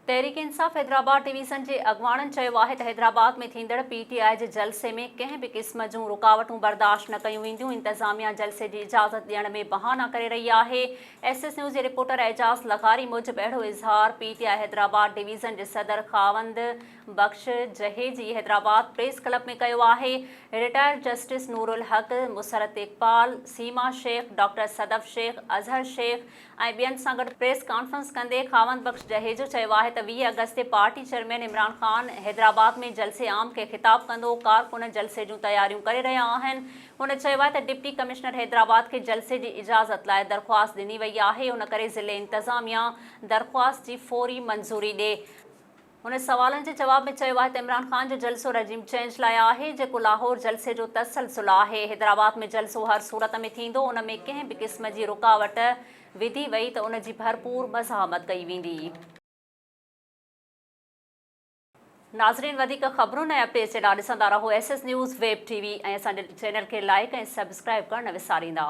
Tehreek Insaf Hyderabad division جي اڳواڻن چيو آهي ته حيدرآباد ۾ ٿيندڙ پي ٽي آء جي جلسي ۾ ڪنهن به قسم جون رڪاوٽون برداشت نه ڪيون وينديون، انتظاميا جلسي جي اجازت ڏيڻ ۾ بهانا ڪري رهي آهي. ايس ايس نيوز جي رپورٽر اعجاز لغاري موجب اهڙو اظهار P T I Hyderabad division جي صدر خاوند بخش جهيجي حيدرآباد پريس ڪلب ۾ ڪيو آهي. Retired justice Noor ul Haq, Musarrat Iqbal, Seema Shaikh, doctor Sadaf Shaikh, Azhar Shaikh ۽ ٻين سان گڏ پريس ڪانفرنس ڪندي خاوند بخش جهيجو چيو آهي ته 20 آگسٽ تي پارٽي چيئرمين عمران خان حيدرآباد ۾ جلسي عام کي خطاب ڪندو، ڪارڪن جلسي جون تياريون ڪري رهيا آهن. هن چيو آهي ته ڊپٽي ڪمشنر حيدرآباد کي جلسي جي اجازت لاء درخواست ڏني وئي آهي، ان ڪري ضلعي انتظاميا درخواست جي فوري منظوري ڏي. هن سوالن جي جواب ۾ چيو آهي ته عمران خان جو جلسو رجيم چينج لاء آهي، جيڪو لاهور جلسي جو تسلسل آهي، حيدرآباد ۾ جلسو هر صورت ۾ ٿيندو، ان ۾ ڪنهن به قسم جي رڪاوٽ وڌي وئي ته ان جي ڀرپور مزاحمت ڪئي ويندي. ناظرين وڌيڪ خبرن ۽ اپڊيٽس جي لاء ڏسندا رهو S S news web T V ۽ اسان جي چينل کي لائيڪ ۽ سبسڪرائيب ڪرڻ نه وساريندا.